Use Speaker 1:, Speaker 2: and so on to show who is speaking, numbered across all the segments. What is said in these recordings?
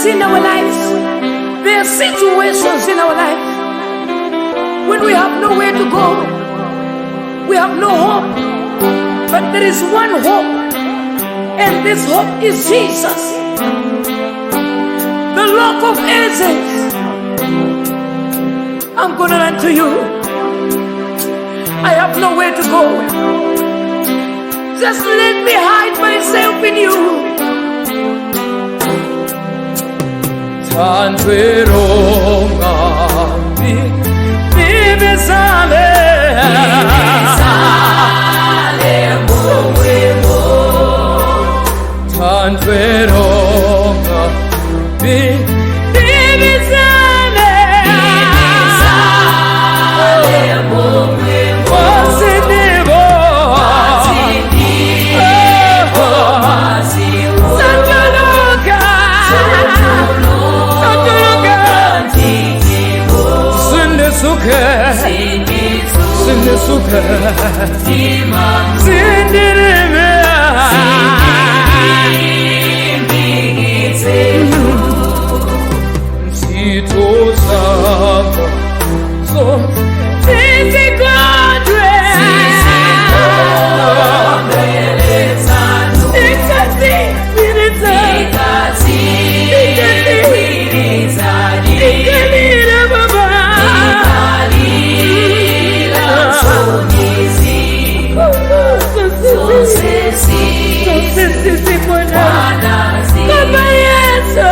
Speaker 1: times in our lives, there are situations in our life when we have nowhere to go, we have no hope. But there is one hope, and this hope is Jesus, the Rock of Ages. I'm gonna run to you. I have nowhere to go. Just let me hide myself in you.
Speaker 2: Thandwe ndibisale Thandwe ndibisale Wasindibo Satuluka Satuluka Sindesuke Sindesuke Sindirime Sitosanga So
Speaker 1: Sisikondwe Ikasi Irita Ikalira Baba Baba Yesu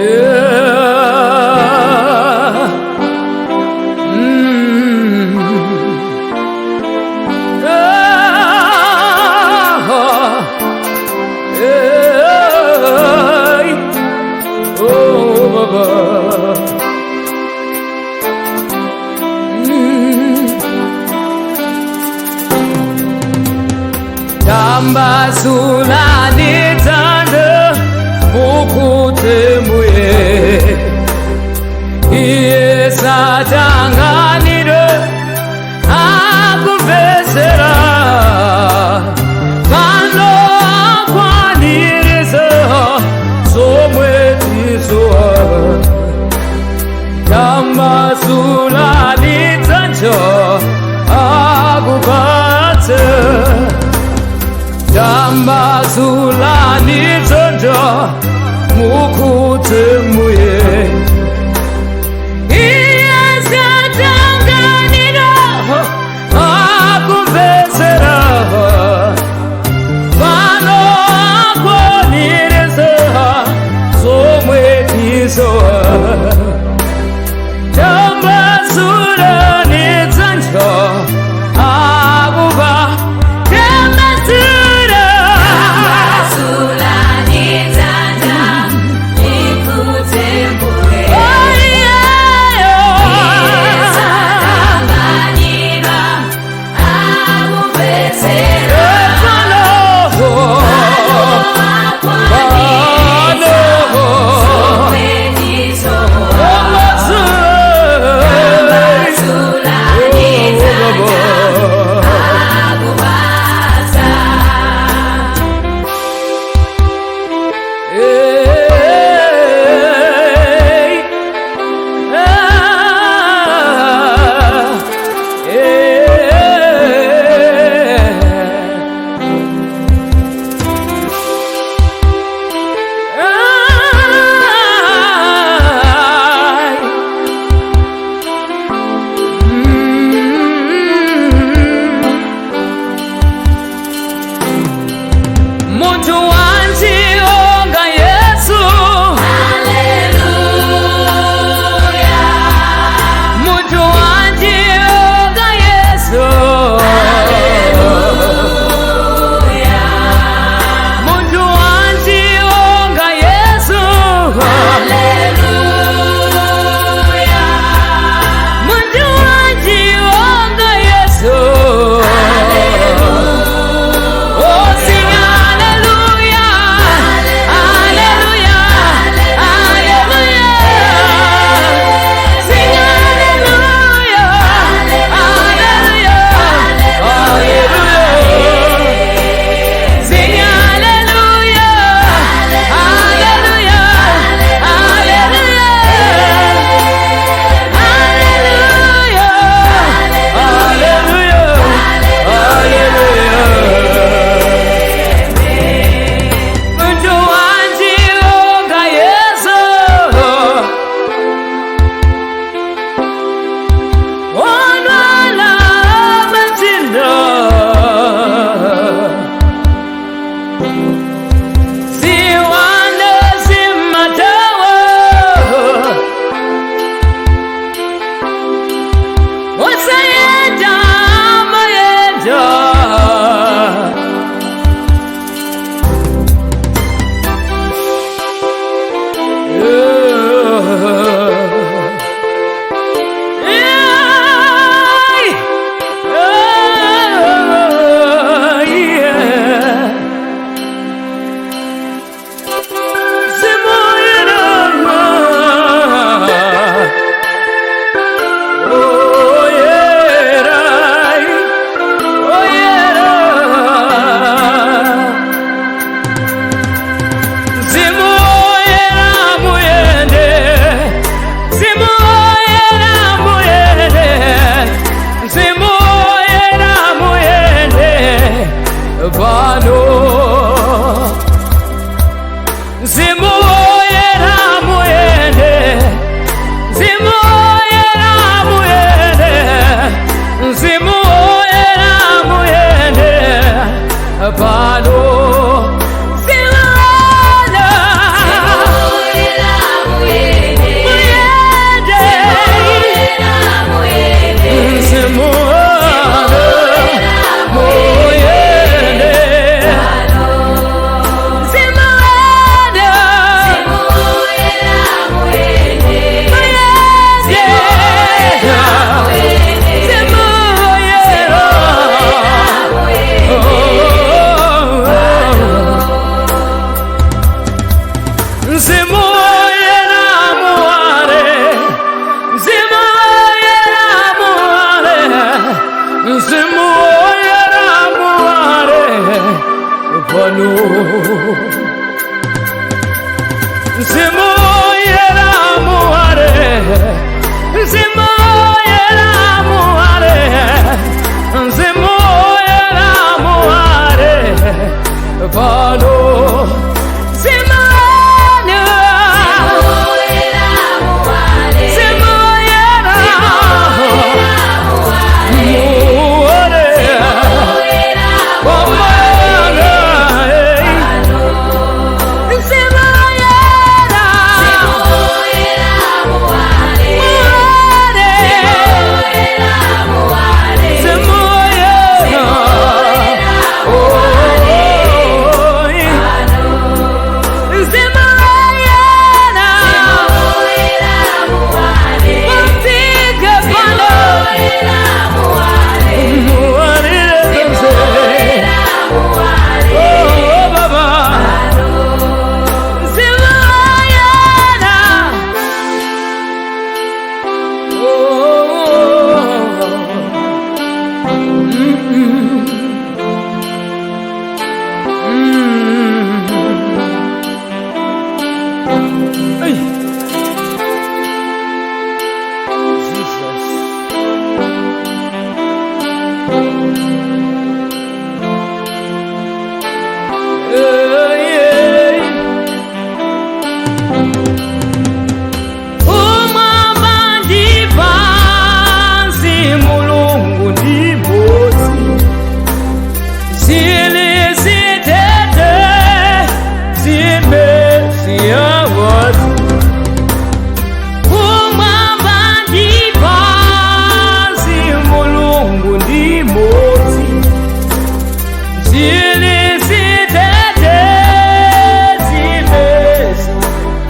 Speaker 2: Yeah. Ah. Hey. Oh, Baba. Tambasulani tanda mukutemuye iye satanganire akumvesera pano akwaniriza zomwe tizoa Tambasulani dzanja akupatse Tambasulani dzanja mukutemuye Iye satanganira akumvesera pano akwaniriza zomwe tizoa Tambasulani dzanja akuba Tambasula
Speaker 3: Sulani tanda, ikute
Speaker 2: Ziwanda zimatawa Osayenda mayenda Pano Zimana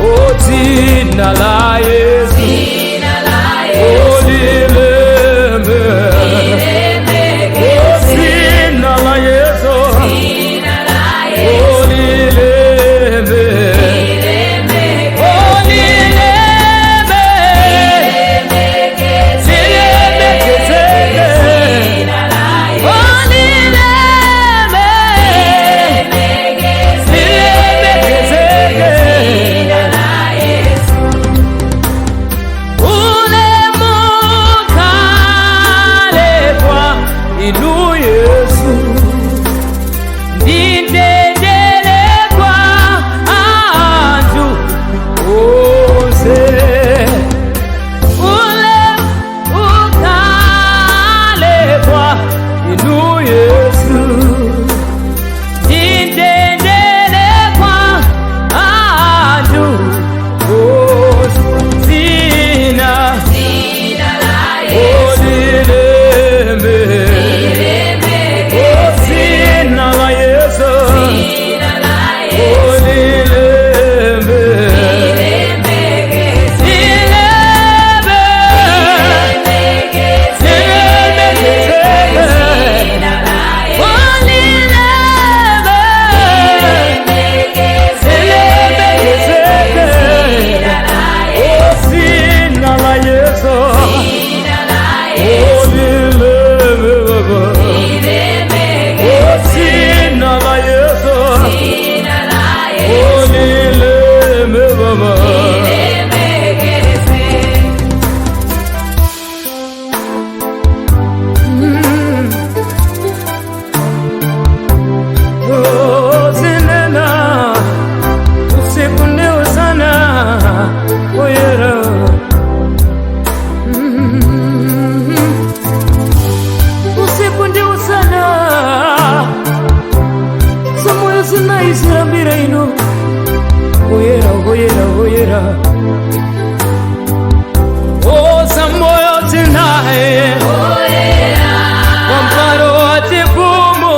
Speaker 2: Jina la Yesu,
Speaker 1: Jina la Yesu,
Speaker 2: olilembe.
Speaker 1: lilemekeze.
Speaker 2: Jina la Yesu,
Speaker 1: Jina la Yesu,
Speaker 2: olilembe.
Speaker 1: lilemekeze.
Speaker 2: Olilembe.
Speaker 1: Lilemekeze.
Speaker 2: Lilemekeze.
Speaker 1: Jina la Yesu,
Speaker 2: Olilembe.
Speaker 1: lilemekeze.
Speaker 2: Lilemekeze.
Speaker 1: Jina la Yesu.
Speaker 2: Baba. Oh, zinena usiku ndio sana oyera. Usiku ndio sana samoyo zinaizirambira ino oyera oyera oyera. Oh, samoyo zinae wamparo watifumo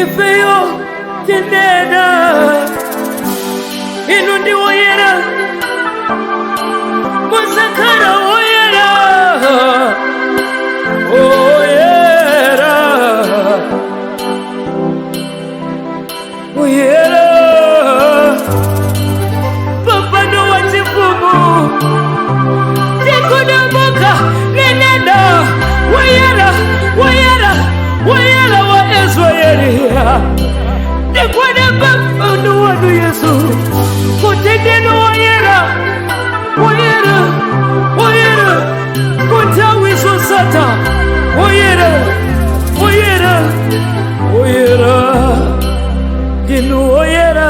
Speaker 2: Ifeyo tinena inu ndi woyera musakhala woyera woyera woyera papano wa chifumu tikudamuka nenena woyera woyera woyera wa Israeli ndikwene papano wanu Yesu kutendeno woyera woyera woyera kutawiso sata woyera woyera woyera ndinu woyera.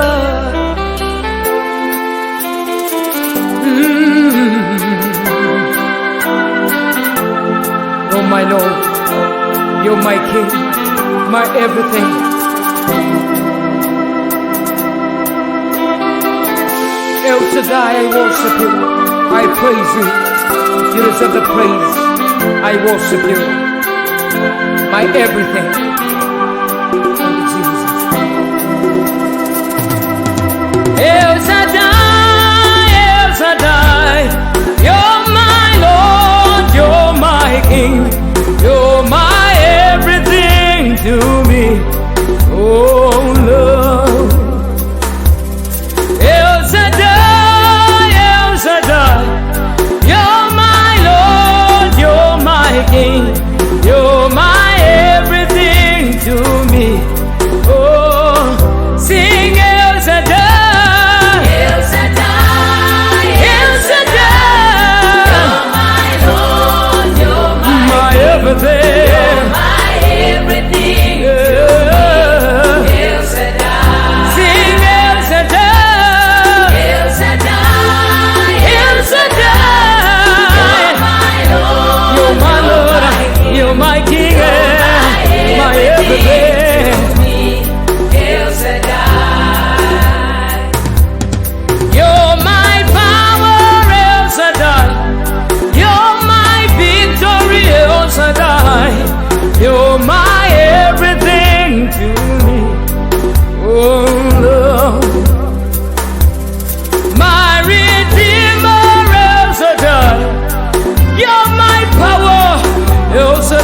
Speaker 2: Oh my Lord, you're my King, my everything. El Shaddai, I worship you. I praise you. You deserve the praise. I worship you. My everything. Thank you, Jesus. El Shaddai, El Shaddai, you're my Lord, you're my King, you're my everything to me. Oh Lord. El Shaddai, El Shaddai, you're my Lord, you're my King, you're my everything to me. Oh, sing El Shaddai.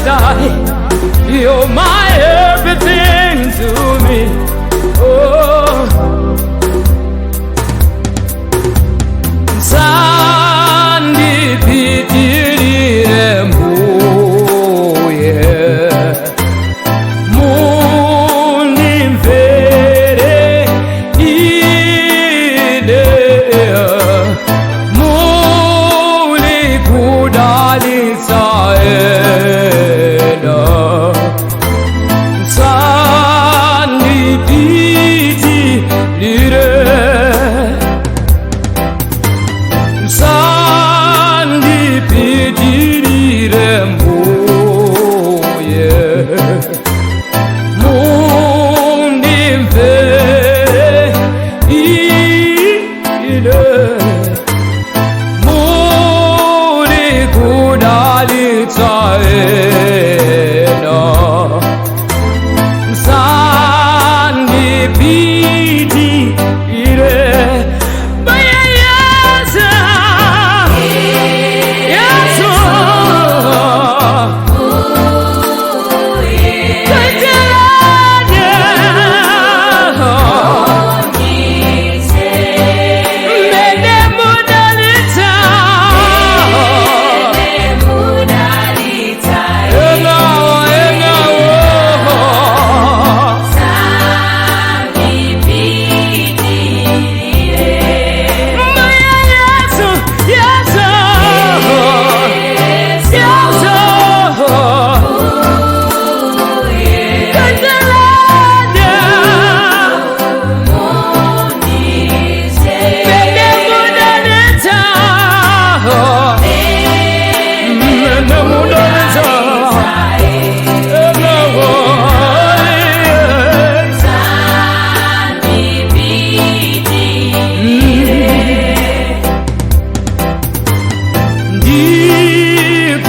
Speaker 2: Shaddai, you're my everything to me. Oh, Sandipitirire mbuye, munimvere ine, muli kudalitsa ena. Sandipitirire, Sandipitirire mbuye, munimvere ine, muli kudalitsa ena. Sandipitirire, mbuye Yesu, Yesu,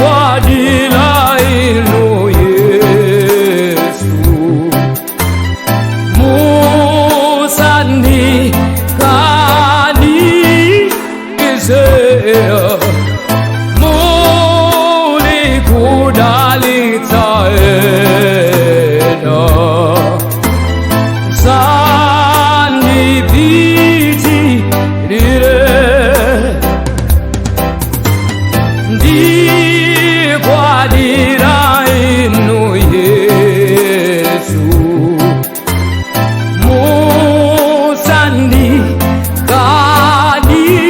Speaker 2: Ndikwadila inu Yesu, musandikanize, muli kudalitsa ena. Sandipitirire, ndikwadira inu Yesu,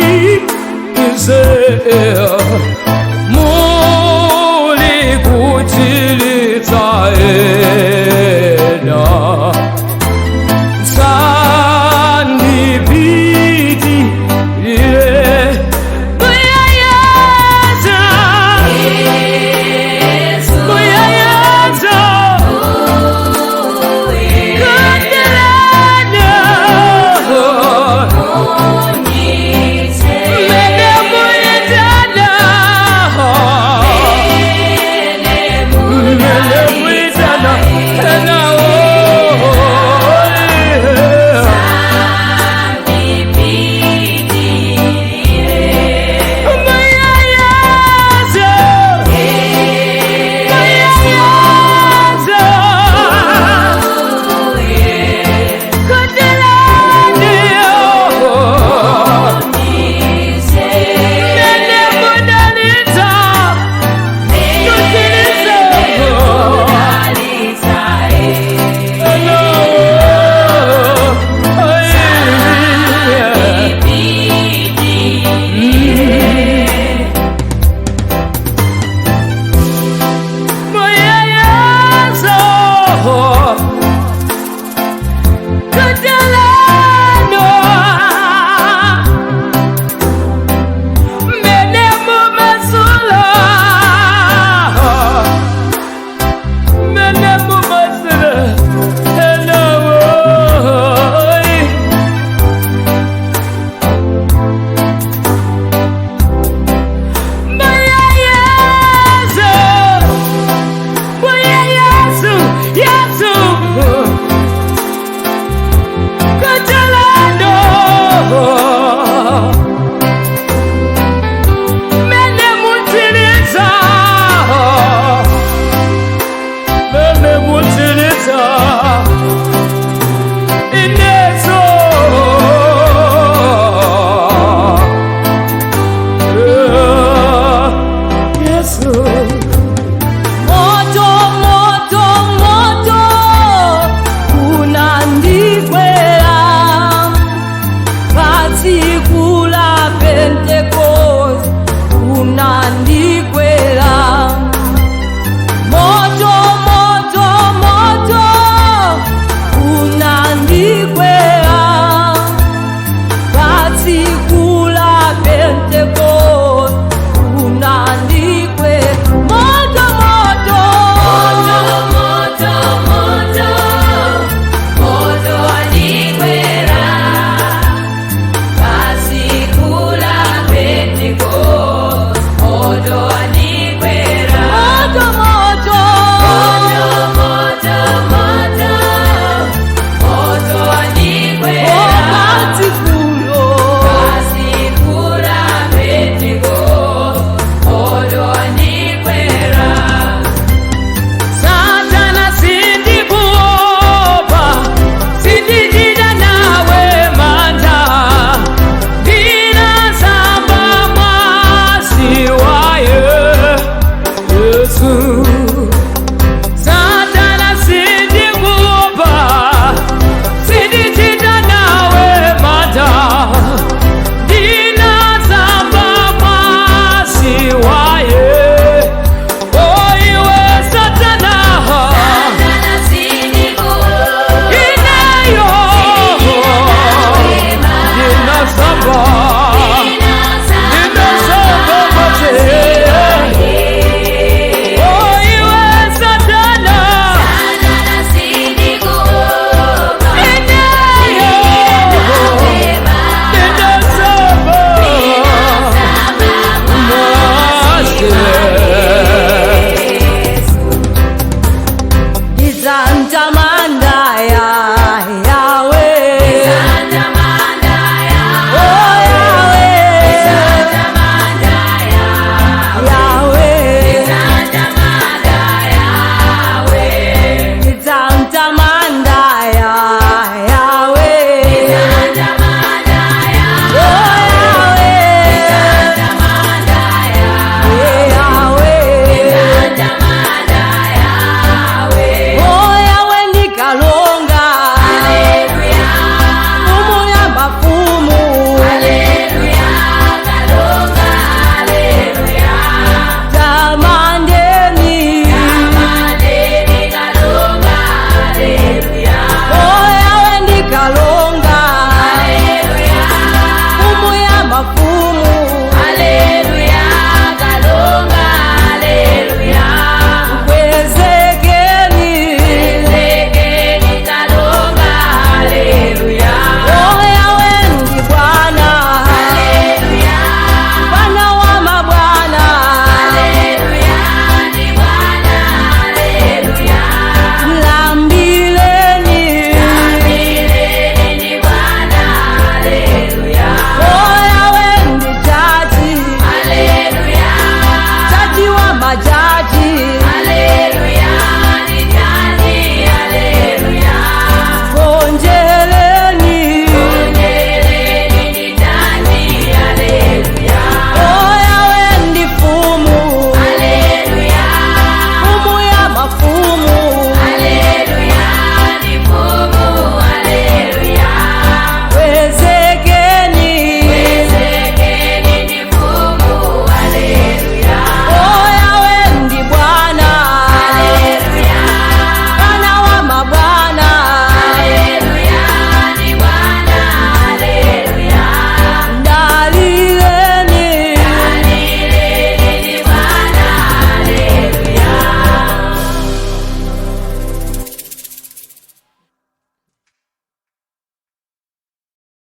Speaker 2: musandikanize,